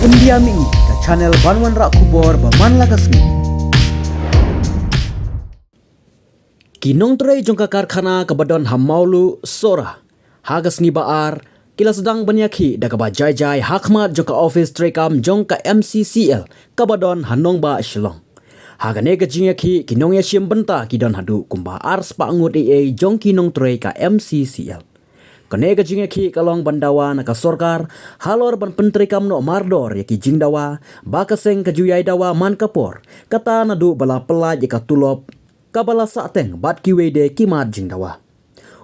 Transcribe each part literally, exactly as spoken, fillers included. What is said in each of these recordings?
India Mihngi, ka channel ban wanrah khubor ba man la ka sngi. Ki nongtrei jong ka karkhana kaba don ha Mawluh Sohra, ha ka sngi ba ar, ki la sdang ban ïakhih da kaba jai jai ha khmat jong ka office treikam jong ka M C C L kaba don ha nongbah Shillong. Ha kane ka jingïakhih, ki nongïashim bynta ki don haduh kumba ar spah ngut ei ei jong ki nongtrei ka M C C L. Kane ka jingïakhih ka long ban dawa na ka sorkar halor ban pyntreikam noh mardor ïa ki jingdawa ba ka seng ka ju ïai dawa man ka por, kata naduh ba la pyllait ïa ka tulop kaba la sahteng bad kiwei de ki mat jingdawa.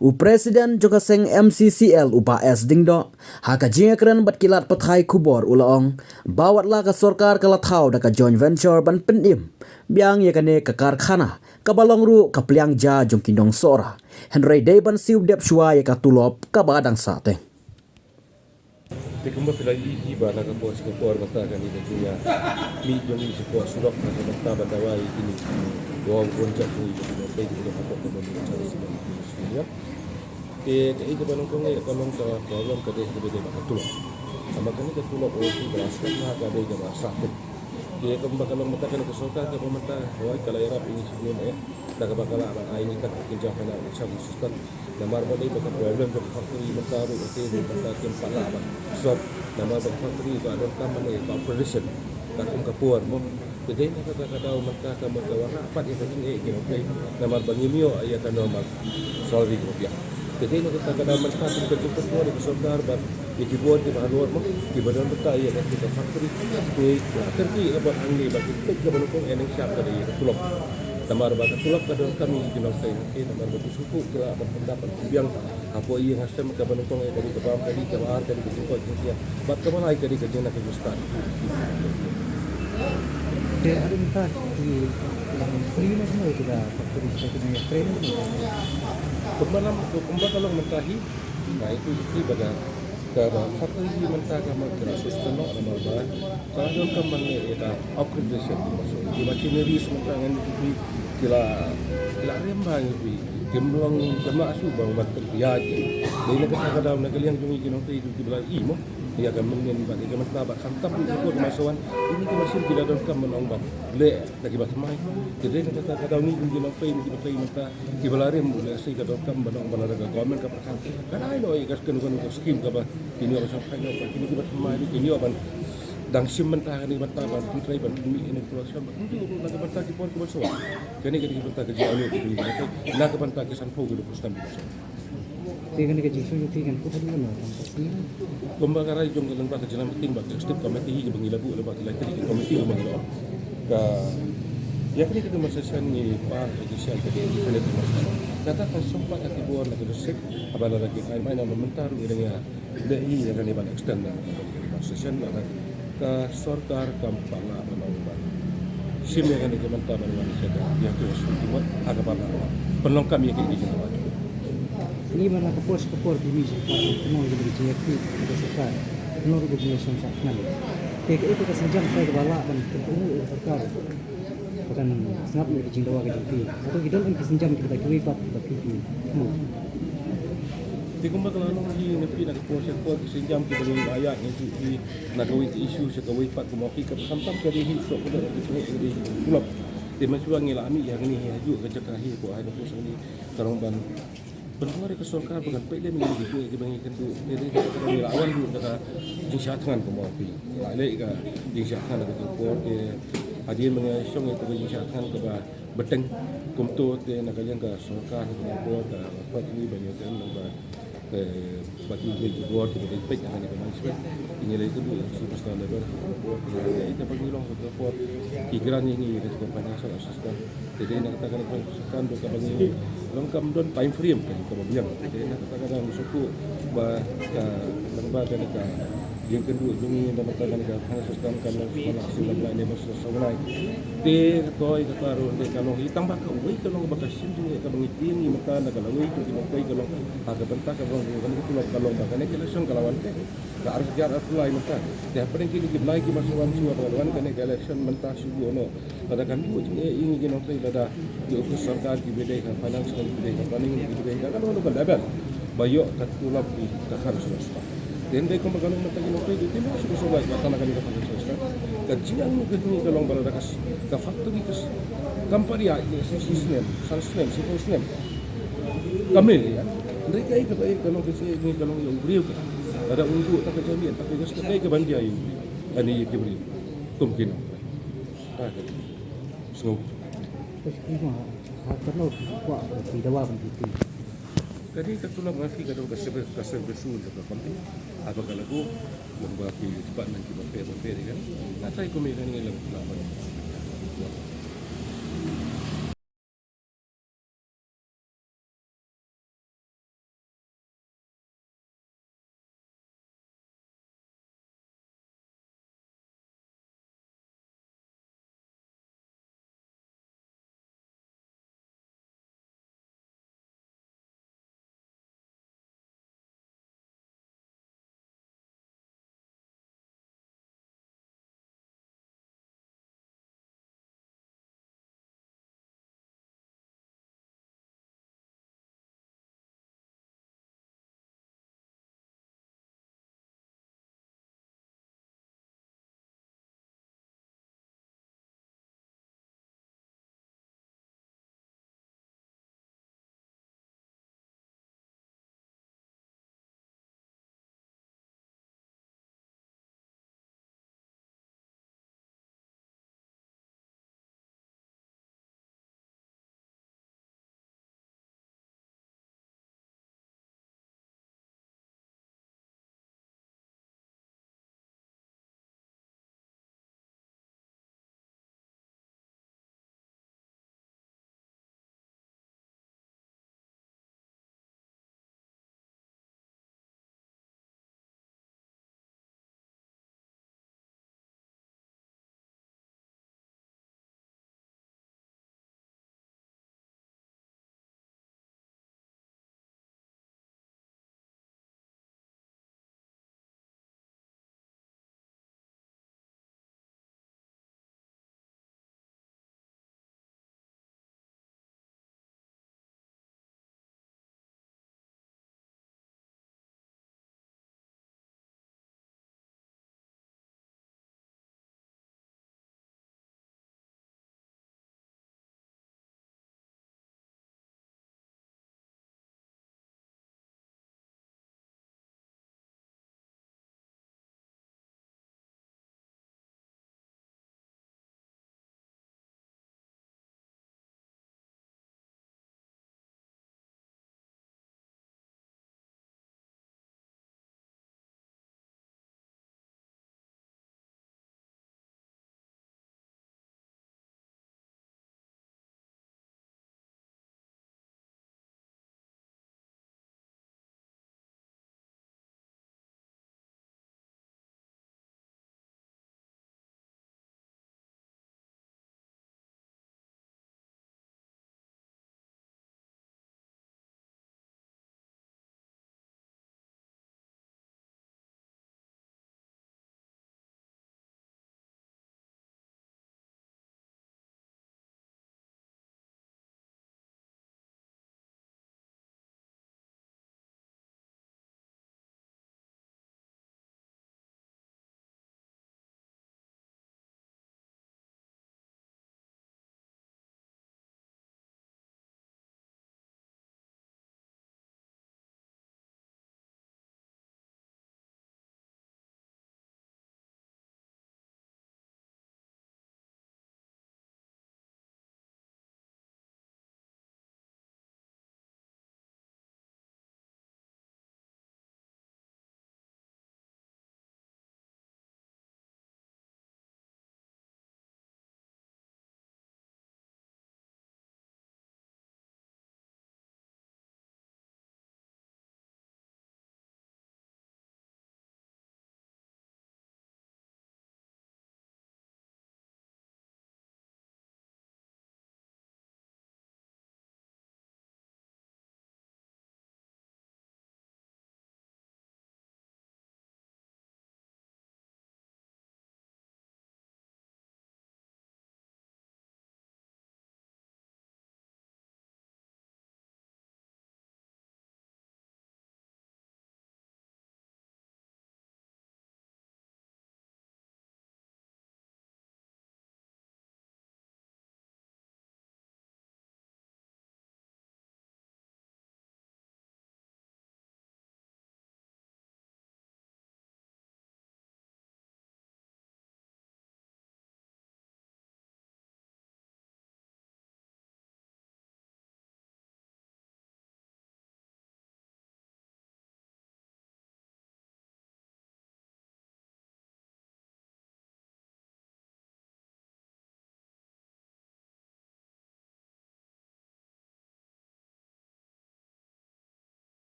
U President jong ka seng M C C L, u Bah S Diengdoh, ha ka jingïakren bad ki lad pathai khubor u la ong ba wat la ka sorkar ka la thaw da ka joint venture ban pynim biang ïa kane ka karkhana kaba long ruh ka pliang ja jong ki nong Sohra, hynrei dei ban siew dep shuwa ïa ka tulop kaba dang sahteng. Te kumba phi la ïohi ba na ka por sha ka por mynta kane ka jingïamih jong ngi shapoh surok na ka bynta ban dawa ïa kine ki nongbun jait jong ngi, jong ngi, jong ngi, jong ngi, jong ngi, jong ngi, jong ngi. Te kaei kaba nyngkong eh ka long ka problem ka dei kaba dei ba ka tulop. Namar kane ka tulop, oh, ki ba la sdang na ka dei kaba sah peit. Te kumba ka long mynta kane ka sorkar kaba mynta, hooid, ka la ïarap ïa ngi shibun eh. Da kaba ka lah ban ai ngi kata ka jingkynjah ka na u sha u system. Namar ba dei ba ka problem jong ka factory mynta ruh ka te mynta kim pat lah ban solve. Namar ba ka factory ka donkam ban ïa ka operation katkum ka por mo. Te dei na kata ka daw mynta ka mut ka wanrah pat ïa ka jingeh ki nongtrei. Namar ba ngim ïoh ïa ka normal salary ka biang. Te dei na kata ka daw mynta kum ka jingkynmaw ïa ka sorkar bad ïa ki bor kiba halor mo, kiba don bynta ïa kata ka factory. Te ka kyrkieh ka bor hangne ba ki peit kaba nyngkong eh, nyngkong shap ka dei ïa ka tulop. Namar ba ka tulop ka donkam ïa ki nongtrei, namar ba ki sngewthuh ki lah ban pyndap ban pynbiang hapoh ïing ha sem. Kaba nyngkong eh ka dei ka bam, ka dei kaba ar, ka dei ka jingkoit jingkhiah, bad kaba lai ka dei ka jingna ka jingstad. Te ada mynta ki, ki free ne kumno ïa ki da factory, ïa ki da free ne kumno? Kumba lam, kumba ka long mynta hi, na ïa ki, ki ba ka, ka factory hi mynta ka ma, ka la suspend noh namar ba ka la donkam ban leh ïa ka upgradation, ki machineries mynta ngan ïa ki, ki la, ki la rem bha ngi ki, kim long, kim lah shuh ban ban pynbiang ki. Dei na kata ka daw na ka liang jong ngi ki nongtrei ki ba la i mo ïa ka mynnin bad ïa ka mynta bad khamtam ki kut ki masa wan. Kine ki machine ki la donkam ban ong ban leh da kiba thymmai. Te dei na kata ka daw ngi kum ki nongtrei, ngi kiba trei mynta, kiba la rem, lehse ka donkam ban ong ban lada ka government ka pyrkhat, kan ai noh ïa ka, kano kano ka skim kaba kin ïoh ban shongthait noh ba kine kiba thymmai kin ïoh ban dang shim bynta kane, bynta ban pyntrei, ban pynmih ïa kane ka production, ban pynjur na ka bynta ki por kiba shuwa. Kane ka dei ka bynta ka jingaiñguh ka jong ngi, na ka bynta ki sanphew ki dkhot snem kiba shuwa. Te kane ka jingsngewthuh kan kut haduh katno, tang ka sngi? Kumba ka rai jong ka lyngba ka jingïalam meeting bad ka executive committee hi kaba ngi la buh lyngba ki lai tylli ki committee kumba ngi la ong. Ka, ïa kane ka demonstration ngi pan ka jingshisha ka dei definite demonstration. Kata ka sumpat ha ki bor na ka district, haba lada ki ai mai na mynta ruh ngi dang ïa leh hi ïa kane ban extend na ka demonstration, lada ka sorkar kam pat lah ban ong ban shim ïa kane ka bynta ban wan sha ka ïa ka shu ki mut ha kaba lah ban pynlong kam ïa ka ïa ka jingdawa. Ngi ba na ka por sha ka por ki mih sha ka por, kumno ïa ka jingïakhih ka sorkar, kumno ruh ka jingïaseng sha khmat. Te kaei ka sienjam sa kaba lah ban kyntu ïa ka sorkar ba kan sngap ïa ka jingdawa ka jong phi? Hato ki don em ki sienjam kiba kiwei pat ba phi ki, hmm. Te kumba ka la long hi na phi na ka por sha ka por ki sienjam kiba ngi la ïaid ngi ju phi na kawei ka issue sha kawei pat, kumba phi ka khamtam ka dei hi shuwa ka dei hi tulop. Te mynshuwa ngi la mih hangne hi hajuh ka jaka hi ko ha ka por sha ngi ka long ban pynbor ïa ka sorkar ba kan peit lem ïa ki jingkynduh, ïa ki jingkynduh. Te dei ka ngi la wan ruh da ka jingshah thngan kumba phi la leh ka jingshah thngan ka jingpor. Te hadien ba ngi shong ïa ka jingshah thngan kaba bteng kumto, te na ka liang ka sorkar ka por ka peit ngi ba ngi ten ba Te ba ki, ki, ki bor ki, ki peit ha kane ka management. Ki ngi leh kynduh ïa ki superstar level ka bor, ki ngi leh ïa ka ba ngi long ka bor. Ki grant ïa ngi ïa ka financial assistance. Te dei na kata ka financial assistance ruh ka ba ngi long kam don time frame ka, ka ba biang. Te dei na kata ka dang sngewthuh ba ka, nang ba kane ka jingkynduh jong ngi na kata kane ka financial assistance ka long shuwa na ka sien na ka lai ne ba shuwa na ka lai. Te ka toi kata ruh dei ka long hi tang ba kawei ka long ba ka sien jong ngi ka ba ngi tieng ngi mynta na ka lawei jong ki nongtrei ka long. Ha ka bynta ka long, kane ka tulop ka long ba kane ka election ka la wan te ka ar hajar arphew lai mynta. Te hapdeng kine ki blai ki ba shu wan shuwa ba wan kane ka election mynta shu buh noh. Lada kane ka jingeh ïa ngi ki nongtrei lada ki office sorkar ki ba dei ka finance ki ba dei ka planning ki ba dei ka kano kano ka level ba ïoh ka tulop ki ka khan shuwa shuwa. Te hynrei kumba ka long mynta ki nongtrei duty, ma shu shu ba tang na kane ka factory. Ka jingangnud ka jong ngi ka long ba lada ka s-, ka factory ka s-, kam pat ïaid ïa shi snem, san snem, shiphew snem. Ka mih ïa. Hynrei kaei kaba ïeit ka long ka jingangnud ka long ïa u briew ka. Lada un duh ta ka jingmut, ta ka jingmut, kaei kaban jia ïa u briew. Ani ïa ki briew. Kum ki nongtrei. Ta ka jingmut. Sngew. Terus ki ma, ha, kano ki kwah ki dawa ban ki. Kane ka tulop nga phi ka don ka service, ka service rule jong ka company. Haba ka lagu, long ba ki department kiba pher ba pher ïa kane. Nga try kum ïa kane ngi long tulop ban.